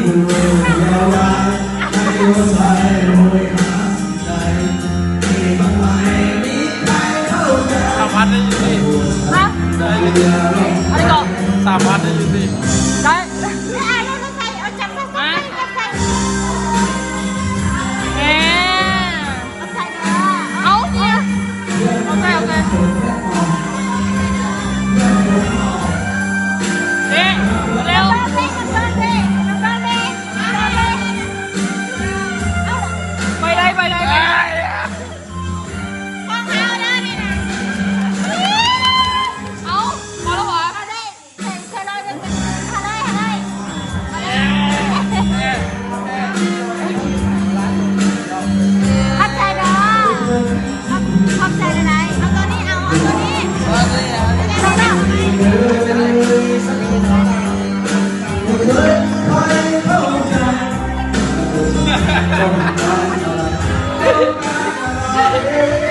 ສາມພັນໄດ້ຢູ່ຕິ? ຮະ? ໄດ້ຢູ່ຕິ? ອັນນີ້ກໍ ສາມພັນໄດ້ຢູ່ຕິ? ໄດ້. ເອົາຈັບໃສ່ ເອົາຈັບໃສ່ ເອີ ເອົາ ເອົາ ໂອເຄ ໂອເຄ ເດ ເລັວ ໄປໄດ້ ໄປໄດ້ ໄປໄດ້ ຂອງເຮົາເດີນີ້ນະ ເອົາ ພໍແລ້ວຫວາ? ເອົາເດ້. ຂອບໃຈເດີ ຂອບ ຂອບໃຈຫຼາຍໆ ເອົາໂຕນີ້ ເອົາ ເອົາໂຕນີ້ ເອົາໂຕນີ້ ເອົາໂຕນີ້.